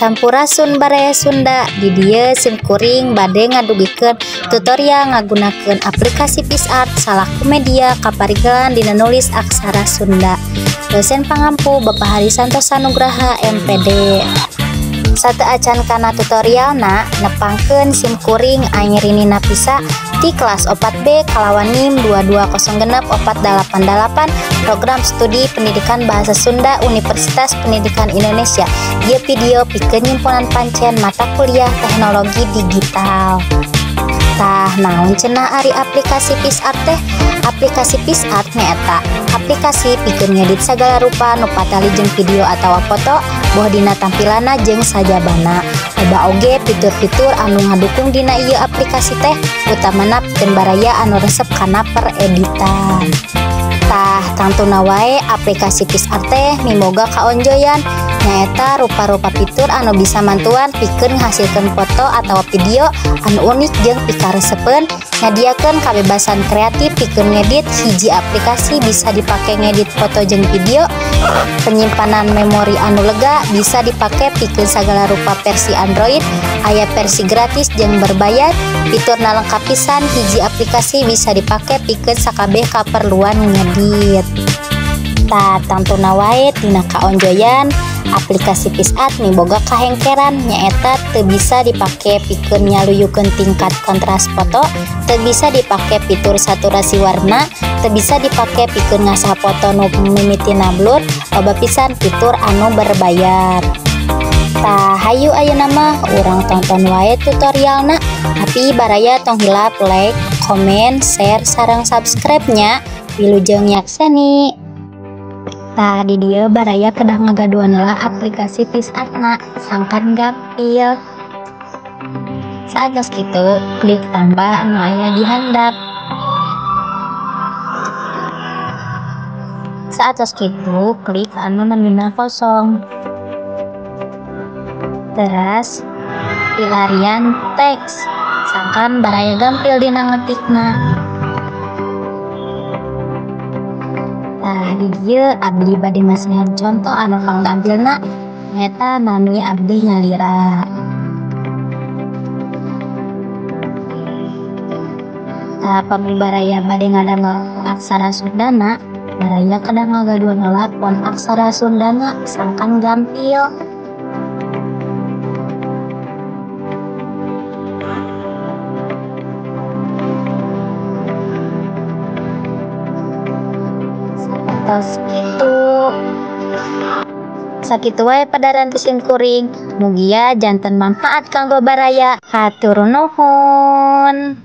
Sampurasun Baraya Sunda. Di dieu sim kuring bade ngadugikeun tutorial ngagunakeun aplikasi PicsArt salaku media kaparigelan dina nulis aksara Sunda. Dosen pangampu Bapak Hari Santosa Nugraha MPD. Sateuacan kana tutorialna nepangkeun sim kuring Airini Nafisa ti kelas 4B kalawan NIM 2206488 Program Studi Pendidikan Bahasa Sunda Universitas Pendidikan Indonesia. Ieu video pikeun nyimpunan pancen mata kuliah Teknologi Digital. Tah naon cenah ari aplikasi PicsArt teh? Aplikasi PicsArt nyaeta aplikasi pikeun ngedit sagala rupa nu patali jeung video atawa foto, boh dina tampilanna jeung sajabana. Loba oge fitur-fitur anu ngadukung dina ieu aplikasi teh, utamana pikeun baraya anu resep kana pereditan. Tah tangtuna wae aplikasi PicsArt teh miboga kaonjoyan, nyaeta rupa-rupa fitur anu bisa mantuan pikeun ngahasilkeun foto atawa video anu unik jeung pikaresepeun, nyadiakeun kabebasan kreatif pikeun ngedit. Hiji aplikasi bisa dipake ngedit foto jeung video, penyimpanan memori anu lega bisa dipake pikeun sagala rupa versi Android, aya versi gratis jeung berbayar, fiturna lengkap pisan. Hiji aplikasi bisa dipake pikeun sakabeh kaperluan ngedit. Tah tangtuna wae tina kaonjoyan aplikasi PicsArt miboga kahengkeran, nyaeta teu bisa dipake pikeun nyaluyukeun tingkat kontras foto, teu bisa dipake fitur saturasi warna, teu bisa dipake pikeun ngasah foto nu mimitina blur, loba pisan fitur anu berbayar. Tah hayu ayeuna mah urang tonton wae tutorialna, tapi baraya tong hilap like, komen, share, sareng subscribe nya. Wilujeng nyakseni. Tah di dieu baraya kedah ngagaduhan lah aplikasi PicsArt-na sangkan gampil. Saatos kitu klik tambah anu aya di handap. Saatos kitu klik anu namina kosong. Teras pilarian teks sangkan baraya gampil dina ngetikna. Nah, di dieu abdi bade masihan contoh anu panggampilna nyaeta nami abdi nyalira. Tah pami baraya bade ngadamel aksara Sundana, baraya kedah ngagaduhan heula font aksara Sundana sangkan gampil. Sakitu sakitu wae padaran ti sim kuring, mugia janten manfaat kanggo baraya. Hatur nuhun.